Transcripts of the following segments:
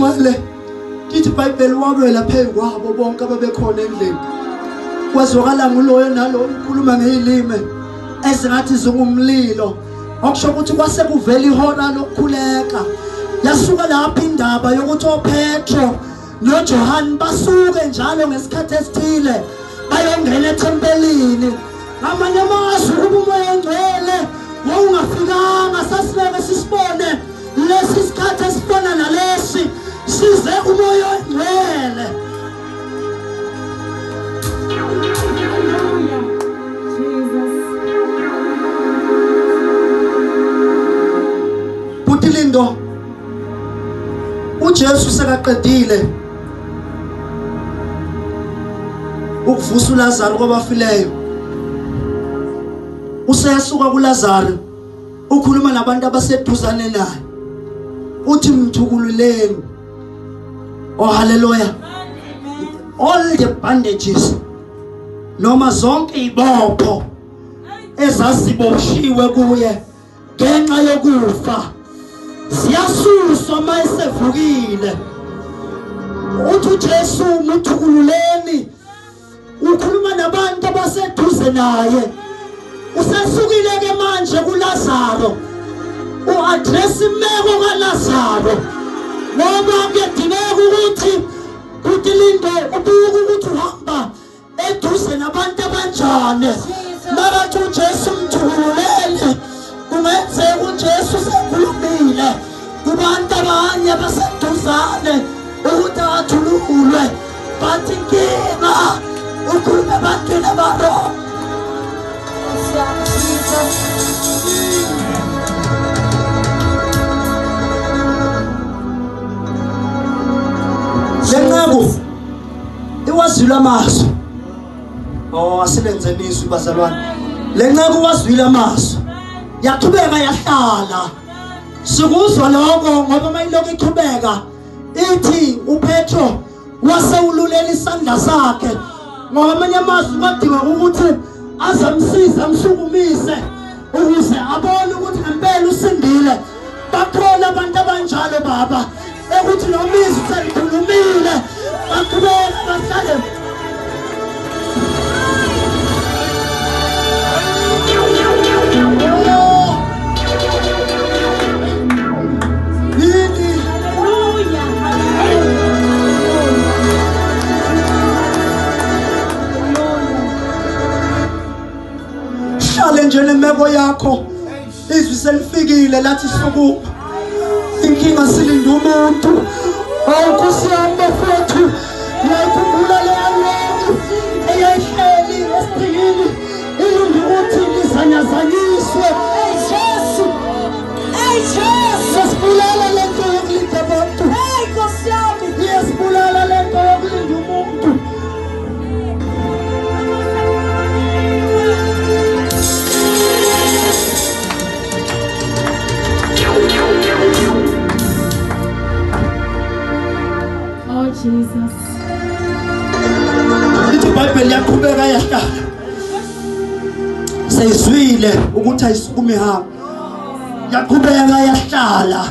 oNgcwele lithi iBhayibheli wawela phezu kwabo bonke ababekhona endlini. Kwazwakala nguloyo naloyo ukhuluma ngezilimi ezingathi zingumlilo, okusho ukuthi kwase kuvela ihora lokukhuleka. Yasuka lapha indaba yokuthi oPetro noJohn basuke njalo ngesikhathi esithile bayongena ethempelini. Ngamanye amazwi ukuba uMoya oNgcwele wawungafikanga sasileke sisibone lesi sikhathi esifana nalesi size uMoya oNgcwele. Butilindo, uJesu sekaqedile ukuvusa uLazaro kwabafileyo. Useyasuka kuLazaro ukhuluma nabantu abaseduzane naye, uthi mthukululeni. Oh haleluya. All the bandages noma zonke ibopho ezaziboshiwe kuye ngenxa yokufa ziyasuswa mayesevukile. Uthi uJesu mthukululeni, ukhuluma nabantu abaseduze naye. Usesukile ke manje kuLazaro, uaddress imeko kaLazaro, ngoba kuyadingeka ukuthi uTilindo ubuke ukuthi uhamba eduze nabantu abanjani. Makathi uJesu mthukululeni, kungenzeka uJesu sekhulumile kubantu abanye abaseduzane ukuthi athululwe, but inkinga ukhuluma ebantwini abaro. Lenqabu iwazwile amazwi. Oh, asilenzeni izwi bazalwane. Lenqabu wazwile amazwi, yaqhubeka yahlala. Sikuzwa lokho ngoba mayilokhu iqhubeka ithi uPetro wasewululela isandla sakhe, ngoba amanye amazwi kwadinga ukuthi azamsiza amsukumise ukuze abone ukuthi ngempela usindile. Bakhona abantu abanjalo baba, ekuthi noma izwi selikhulumile baqhubeka bahlale. Hlale nje nemeko yakho, izwi selifikile lathi sukuma. Inkinga silinde umuntu. Awu Nkosi yami bafowethu, ngiyayikhumbula leya nceku eyayihleli esiphikini ilinde ukuthi lizanyazanyiswe. Hey Jesu, hey Jesu, Iyasibulala lento yokulinda abantu. Hey Nkosi yami, iyasibulala lento yokulinda umuntu. Oh Jesus. Lithi iBhayibheli liyaqhubeka yahlala. Seyizwile ukuthi ayisukume ihamba. Yaqhubeka yahlala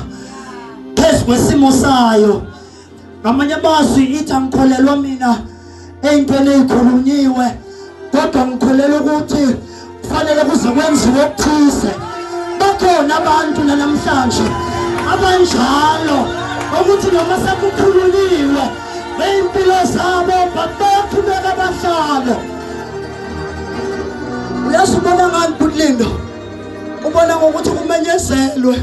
phezu kwesimo sayo. Ngamanye amazwi ithi angikholelwa mina ey'ntweni ey'khulunyiwe, kodwa ngikholelwa ukuthi kufanele kuze kwenziwe okuthize. Bakhona abantu namhlanje abanjalo ukuthi noma sekukhulunyiwe ngey'mpilo zabo bayaqhubeka bahlale. Uyazi ubona ngani Butlindo? Ubona ngokuthi kumenyezelwe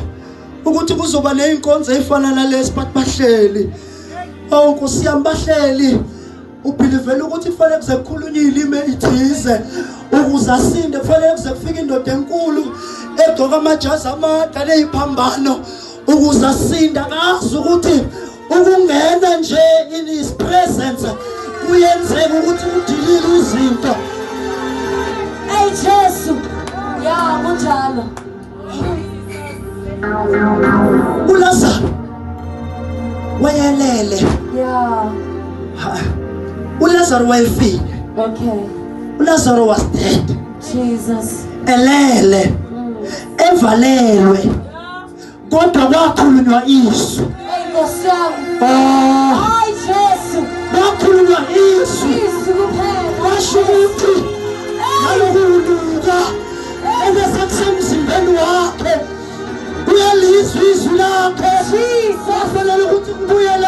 ukuthi kuzoba ney'nkonzo ey'fana nalesi, but bahleli. Oh Nkosi yami, bahleli. Ubhilivela ukuthi kufanele kuze kukhulunywe ilimi elithize ukuze asinde, kufanele kuze kufike indoda enkulu egqoka amajazi amade neyiphambano ukuze asinde. Akazi ukuthi ukungena nje in his presence kuyenzeka ukuthi udilile izinto. Hey Jesu, ya kunjalo. uLazaro wayelele. Yeah. uLazaro wayefile. Okay. uLazaro was dead. Jesus. Elele. Evalelwe. Kodwa kwakhulunywa izwi. Hey Nkosi yami. Ah, Hayi Jesu. Kwakhulunywa izwi. Izwi kuphela. Kwasho ukuthi nalokuluka ebesekusemzimbeni wakhe uyalizwa izwi lakhe. Jesus. Kwafanele ukuthi kubuyele